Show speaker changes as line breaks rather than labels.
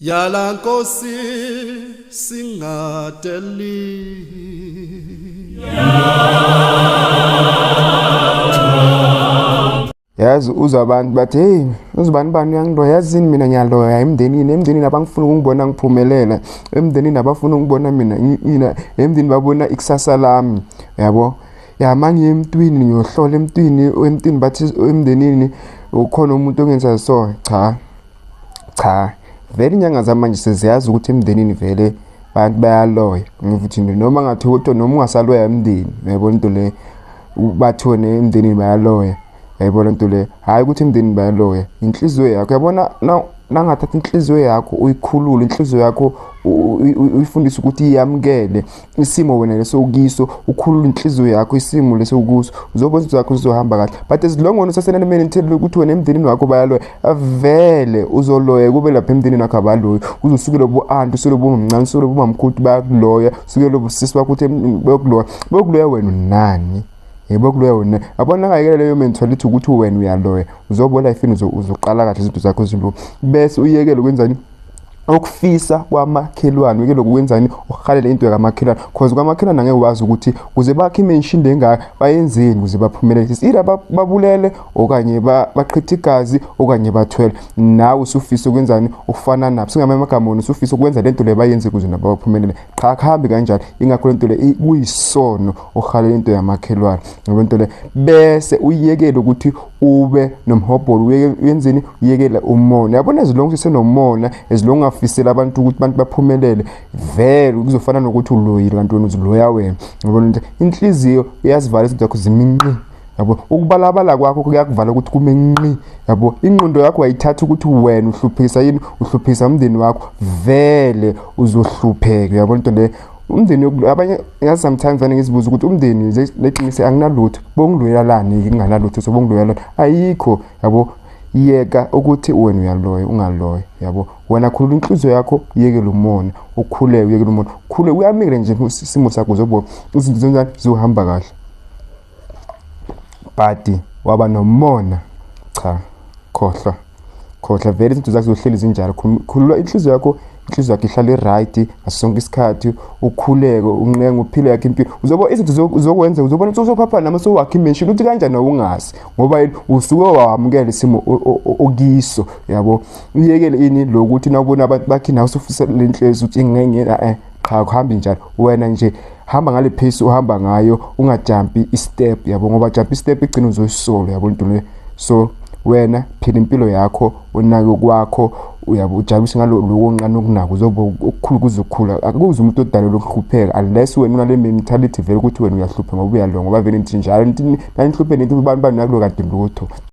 Yala Nkosi singadeli.
Yazi uzwa abantu bathi, hey, uzibani bani uyangiloya, yazini mina ngiyaloya emndenini, emndenini abangifuni ukungibona ngiphumelela, emndenini abafuna ukungibona mina mina emndenini babona ikusasa lami, yabo. Ya mangiye emntwini ngiyohlola emntwini, emntwini bathi emndenini ukhona umuntu ongenza so, cha. Cha, vele inyanga zamanje seziyazi ukuthi emndenini vele abantu bayaloya. Ngivuthi noma ngathiwa ukuthi noma ungasaloya emndeni, uyayibona into le, bathiwe emndenini bayaloya. Uyayibona into le, hhayi ukuthi emndenini bayaloya, inhliziyo yakho uyabona nangathatha inhliziyo yakho uyikhulule, inhliziyo yakho uyifundise ukuthi iyamukele isimo wena leso ukiso, ukhulule inhliziyo yakho isimo leso ukuso, uzobona izinto zakho zizohamba kahle. But as long wena usasenale mentality ukuthi wena emndenini wakho bayaloya, vele uzoloya kube lapha emndenini wakho abaloyi, uzosukela bo-anti, usukele bomamncane, usukele bomamkhulu bayakuloya, usukele bosisi bakho ukuthi bayokuloya, bayokuloya wena unani? Yebo kuloya wena. Yabona ngayekela leyo mentality ukuthi wena uyaloya, uzobona life uzoqala kahle izinto zakho zilunge. Bese uyekele ukwenzani? Okufisa kwamakhelwane, uyekele ukwenzani? Uhalele into yakamakhelwane, cause kwamakhelwane angeke wazi ukuthi kuze bakhe imenshini engaka bayenzeni ukuze baphumelele. Either babulele okanye bachithe igazi okanye bathwele. Nawe usufisa ukwenzani? Ufana nabo. Singamanye amagama wena usufisa ukwenza lento le bayenze ukuze nabo baphumelele. Cha, akuhambi kanjalo. Ingakho lento le kuyisono uhalela into yamakhelwane, ngoba into le bese uyekele ukuthi ube nomhobholo, uyenzeni? Uyekele umona. Yabona as long usenomona, as long ungafisela abantu ukuthi abantu baphumelele, vele kuzofana nokuthi uloyile kanti wena uziloya wena. Yabona into inhliziyo iyazivala izinto zakho ziminqi, yabo. Ukubalabala kwakho kuyakuvala ukuthi kume nqi, yabo. Ingqondo yakho ayithatha ukuthi wena uhluphekisa yini, uhluphekisa umndeni wakho, vele uzohlupheka. Uyabona into le, umndeni abanye yazi sometimes vane ngizibuza ukuthi umndeni leqinise anginalutho, bongiloyalani nginganalutho, so bongiloyalani ayikho, yabo. Yeka ukuthi wena uyaloya ungaloya, yabo. Wena khulula inhliziyo yakho, yekela umona, ukhuleke, uyekele umona, ukhule uyamikele nje isimo sakho, uzobona izinto zenjani zizohamba kahle. But waba nomona, cha, khohlwa, khohlwa vele izinto zakho zizohleli zinjalo. Khulula inhliziyo yakho, inhliziyo yakho ihlale right ngaso sonke isikhathi, ukhuleke, unqenge, uphile yakho impilo, uzobona izinto uzokwenza, uzobona ukuthi uzophapha noma sowakha imension uthi kanjani ungazi, ngoba usuke wamukela isimo okiso, yabo. Uyekele ini lokuthi nawubona abantu bakhe nawe usufisa le nhliziyo ukuthi ingenge, cha, kuhambi njalo. Wena nje hamba ngale pace uhamba ngayo, ungajumpi istep, yabo, ngoba jump istep igcina uzoyisola, yabo into le. So wena phila impilo yakho, unake kwakho, uyabo, ujabulise ngaloko oncane okunako, uzoba okukhulu kuzokhula. Akuze umuntu odalelwe ukuhlupheka unless wena unale mentality vele ukuthi wena uyahlupheka ngoba uyaloya, ngoba vele nithi njalo nithi nanihlupheke nithi abantu bani nakulo kanti lutho.